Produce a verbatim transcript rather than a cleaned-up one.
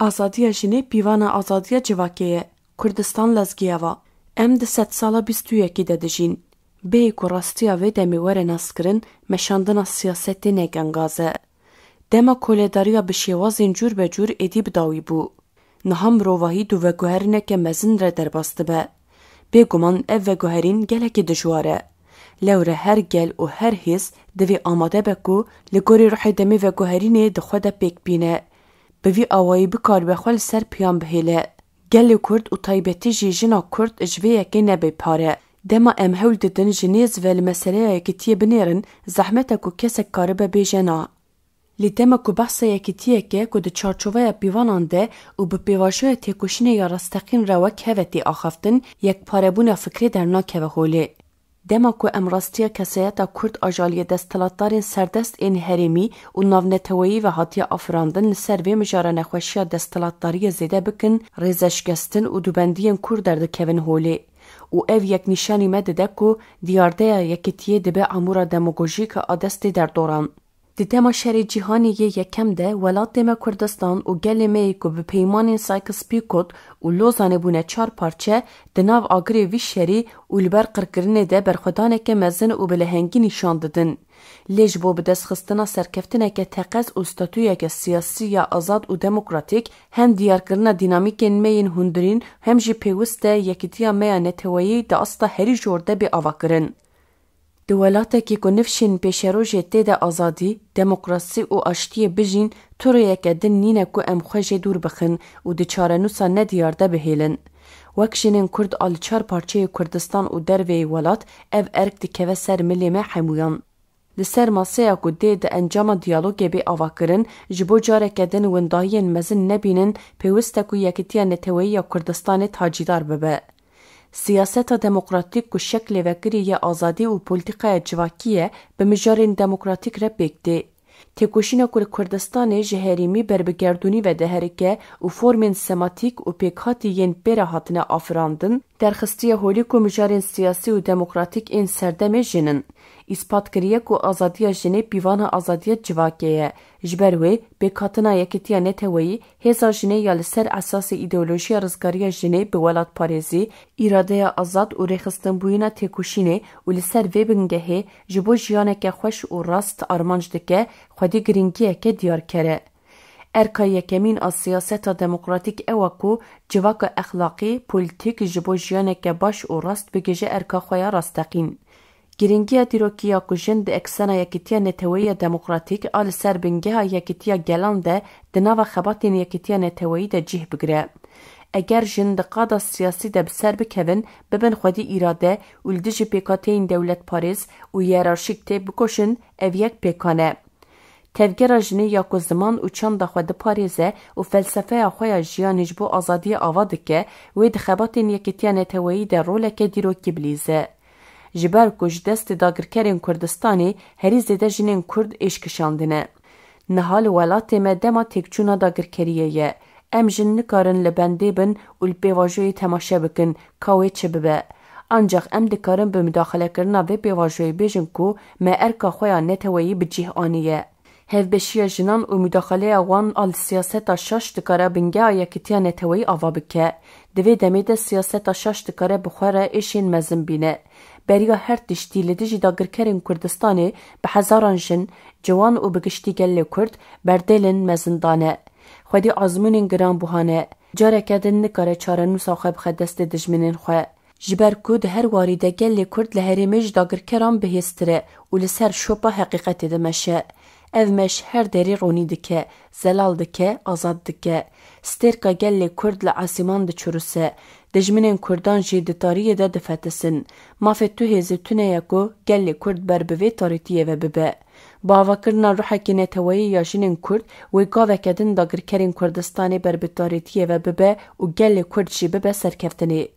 Azadiya jinê pîvana azadiya civakê ye. Kurdistan lezgiya va. Em di sedsala bîst û yekê de dijîn. Bêyî ku rastiya vê demê were naskirin, meşandina siyasetê ne gengaz e. Dema koledariya bi şêwazên cûr be cûr êdî bi dawî bû. Niha mirovahî du veguherineke mezin re derbas dibe. Bêguman ev veguherîn gelekî dijwar e. Lewre her gel û her hêz divê amade be ku li gorî ruhê demê veguherînê di xwe de pêk bîne. Bi vî awayî bikaribe xwe li ser piyan bihêle. Gelê Kurd û taybetî jî jina Kurd ji vê yekê nebê pare. Dema em hewl didin ji nêz ve li meseleya yekitiyê binêrin, zehmet e ku kesek karibe bêje na. Lê dema ku behsa yekitiyeke ku di çarçoveya pîvanan de û bi pêvajoya têkoşînê ya rasteqîn re wek hev e tê axaftin, yekparebûna fikrê dernakeve holê. Dema ku em rastiya kesayeta Kurd a ji aliyê desthilatdarên serdest ên herêmî û navneteweyî ve hatiye afirandin, li ser vê mijara nexweşiya desthilatdariyê zêde bikin, rêzeşkestin û dubendiyên kûr derdikevin holê. Û ev yek nîşanî me dide ku diyardeya yekitiyê dibe amûra demagojîk a destê derdoran. Di dema şerê cîhanê yê yekem de welatê me Kurdistan û gelê me yê ku bi peymanên Sykes-Picot û Lozanê bûne çar parçe, di nav agirê vî şerî û li ber qirkirinê de berxwedaneke mezin û bi lehengî nîşan didin. Lê ji bo bidestxistina serkeftineke teqez û statuyeke siyasî ya azad û demokratîk, hem diyarkirina dînamîkên me yên hundirîn, hem jî pêwist e yekitiya me ya neteweyî di asta herî jor de bê avakirin. Di welatekî ku nifşên pêşerojê tê de azadî, demokrasî û aştiyê bijîn, tu rêyeke din nîne ku em xwe jê dûr bixin û di çarenûsa nediyar de bihêlin. Wek jinên Kurd a li çar parçeyê Kurdistan û derveyê welat, ev erk dikeve ser milê me hemûyan. Li ser maseya ku dê di encama diyalogê bê avakirin, ji bo careke din windahiyên mezin nebînin, pêwist e ku yekitiya neteweyî ya Kurdistanê tacîdar bibe. Siyaseta demokratîk ku şeklê vekirî yê azadî û polîtîkaya civakî ye, bi mijarên demokratîk re pêk tê. Têkoşîna ku li Kurdistanê ji herêmî ber bi gerdûnî ve diherike û formên sematîk û pêkhatî yên pê re hatine afirandin, derxistiye holê ku mijarên siyasî û demokratîk ên serdemê jin in. Îspat kiriye ku azadiya jinê pîvana azadiya civakê ye. Ji ber wê, pêkhatina yekitiya neteweyî, hêza jinê ya li ser esasê îdeolojiya rizgariya jinê bi welatparêzî, îradeya azad û rêxistinbûyîna têkoşînê û li ser vê bingehê ji bo jiyaneke xweş û rast armanc dike, xwedî girîngiyeke diyarker e. Erka yekemîn a siyaseta demokratîk ew e ku civaka exlaqî, polîtîk ji bo jiyaneke baş û rast bigihîje erka xwe ya rasteqîn. Girîngiya dîrokî ya ku jin di eksena yekitiya neteweyî ya demokratîk a li ser bingeha yekitiya gelan de di nava xebatên yekitiya neteweyî de cih bigire. Eger jin di qada siyasî de bi ser bikevin, bibin xwedî îrade û li dijî pêkhateyên dewletparêz û hiyerarşîk têbikoşin, ev yek pêkan e. Tevgera jinê ya ku ziman û çanda xwe diparêze û felsefeya xwe ya jiyanê ji bo azadiyê ava dike, wê di xebatên yekitiya neteweyî de roleke dîrokî bilîze. Ji ber ku ji destê dagirkerên Kurdistanê herî zêde jinên Kurd êş kişandine. Niha li welatê me dema têkçûna dagirkeriyê ye. Em jin nikarin li bendê bin û li pêvajoyê temaşe bikin, ka wê çi bibe. Ancax em dikarin bi mudaxalekirina vê pêvajoyê bêjin ku me erka xwe ya neteweyî bi cih aniye. Hevbeşiya jinan û mudaxaleya wan a li siyaseta şaş dikare bingeha yekitiya neteweyî ava bike. Di vê demê de siyaseta şaş dikare bi xwe re êşên mezin bîne. Beriya her tiştî li dijî dagirkerên Kurdistanê bi hezaran jin, ciwan û bi giştî gelê Kurd berdêlin mezin dane. Xwedî azmûnên giran buha ne. Careke din nikare çarenûsa xwe bixe destê dijminên xwe. Ji ber ku di her warî de gelê Kurd li herêmê ji dagirkeran bihêztir e û li ser şopa heqîqetê dimeşe. Ev meş her derî ronî dike, zelal dike, azad dike. Stêrka gelê Kurd li esîman diçuruse. Dijminên Kurdan jî di tariyê de difetisin. Mafê tu hêzê tune ye ku gelê Kurd ber bi vê tarîtiyê ve bibe. Bi avakirina ruhekî neteweyî ya jinên Kurd, wê gaveke din dagirkerên Kurdistanê ber bi tarîtiyê ve bibe û gelê Kurd jî bibe serkeftinê.